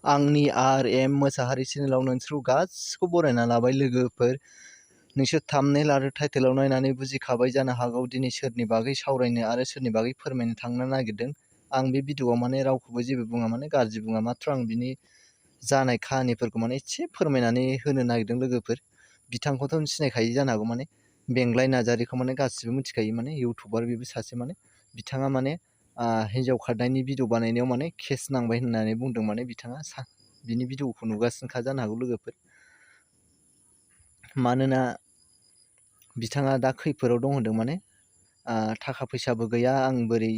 आंनि RM मोसाहारि चेनेलाव नोंसोरखौ गासिखौबो बरायना लाबाय लोगोफोर। नोंसोर थाम्बनेल आरो टाइटेलाव नायनानै बुजिखाबाय जानो हागौ दिनै सोरनि बागै सावरायनो आरो सोरनि बागै फोरमायनो थांनो नागिरदों। आं बे भिडिअ'आव माने रावखौबो जेबो बुङा, माने गाज्रि बुङा, माथ्र आं बिनि जानाय काहानिफोरखौ माने एसे फोरमायनानै होनो नागिरदों लोगोफोर। बिथांखौथ' सिनायखायो जानो हागौ, माने बेंलाय नार्जारिखौ माने गासिबो मिथिखायो, माने इउटुबार बेबो सासे। माने बिथाङा माने हिन्जाव खारनायनि भिडिअ बानायनायाव माने केस नांबाय होननानै बुंदों। माने बिथाङा बिनि भिडिअखौ नुगासिनोखा जानो हागौ लोगोफोर। मानोना बिथाङा दा खैफोदाव दं होनदों, माने थाखा फैसाबो गैया, आं बोरै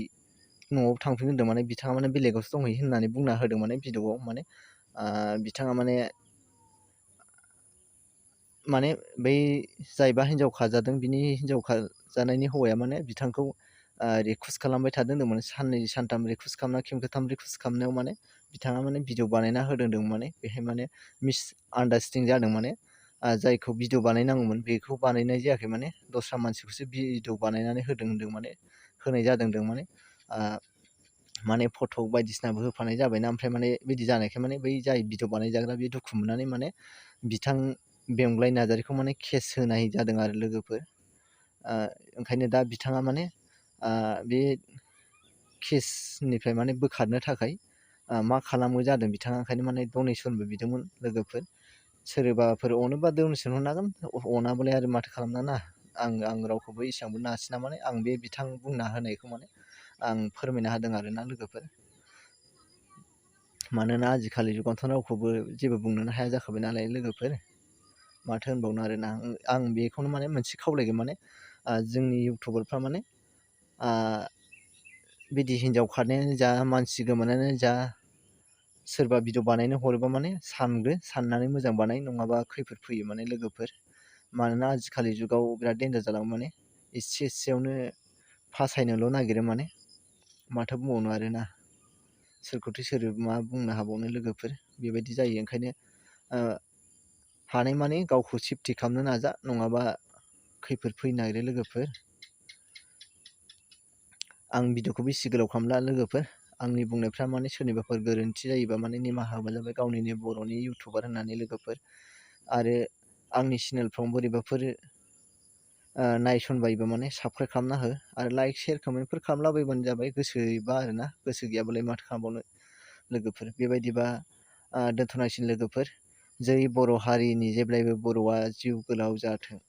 न'आव थांफिन होनदों। माने बिथाङा माने बेलेगावसो दंहैयो होननानै बुंना होदों माने भिडिअआव। बिथाङा माने बै जायबा हिन्जाव खारजादों बिनि हिन्जाव खारजानायनि हौवाया माने बिथांखौ रिकुवेस्ट खालामबाय थादों होनदों। माने साननै सानथाम रिकुवेस्ट खालामना खेबथाम रिकुवेस्ट खालामनायाव माने बिथाङा माने भिडिअ बानायना होदों। माने बेहाय माने मिस आन्डारस्टेन्डिं जादों। माने जायखौ भिडिअ बानायनांगौमोन बेखौ बानायनाय जायाखै, माने दस्रा मानसिखौसो भिडिअ बानायनानै होदों होनदों, माने होनाय जादों होनदों। माने फट' बायदिसिनाबो होफानाय जाबायना, ओमफ्राय माने बिदि जानायखाय माने बै जाय भिडिअ बानायजाग्रा बे दुखु मोननानै माने बिथां बेंलाय नार्जारिखौ माने केस होनाय जादों आरो लोगोफोर। ओंखायनो दा बिथाङा माने बे केसनिफ्राय माने बोखारनो थाखाय मा खालामो जादों बिथाङा, ओंखायनो माने डनेसनबो बिदोंमोन लोगोफोर। सोरबाफोर अनोबा डनेसन हरनो हागोन, अनाबालाय आरो माथो खालामनो ना। आं रावखौबो एसेबांबो नारसिना, माने आं बे बिथां बुंना होनायखौ माने आं फोरमायना होदों आरोना लोगोफोर। मानोना आजिखालि जुगावथ' रावखौबो जेबो बुंनोनो हाया जाखाबाय नालाय लोगोफोर, माथो होनबावनो आरोना। आं बेखौनो माने मोनसे खावलायगोन, माने जोंनि इउटुबारफ्रा माने बिदि हिन्जाव खारनायानो जा, मानसि गोमानायानो जा, सोरबा भिडिअ बानायनो हरोबा माने साननानै मोजां बानाय, नङाबा खैफोद फैयो माने लोगोफोर। मानोना आजिखालि जुगाव बिराद डेन्जार जालाङो, माने एसेयावनो फासायनोल' नागिरो, माने माथो बुंबावनो आरोना। सोरखौथो सोर मा बुंनो हाबावनो लोगोफोर, बेबायदि जायो। ओंखायनो हानायमानि गावखौ सेफटि खालामनो नाजा, नङाबा खैफोद फैनो नागिरो लोगोफोर। आं भिडिअखौ बेसि गोलाव खालामला लोगोफोर। आंनि बुंनायफ्रा माने सोरनिबाफोर गोरोन्थि जायोबा माने निमाहा होबानो जाबाय, गावनिनो बर'नि इउटुबार होननानै लोगोफोर। आरो आंनि चेनेलफ्राव बोरैबाफोर नायसनबायोबा माने साबस्क्राइब खालामना हो, आरो लाइक शेयार कमेन्टफोर खालामलाबायबानो जाबाय, गोसोबा आरोना। गोसो गैयाबालाय माथो खालामबावनो लोगोफोर। बेबायदिबा दोनथ'नांसिगोन लोगोफोर। जै बर' हारिनि जेब्लायबो बर'आ जिउ गोलाव जाथों।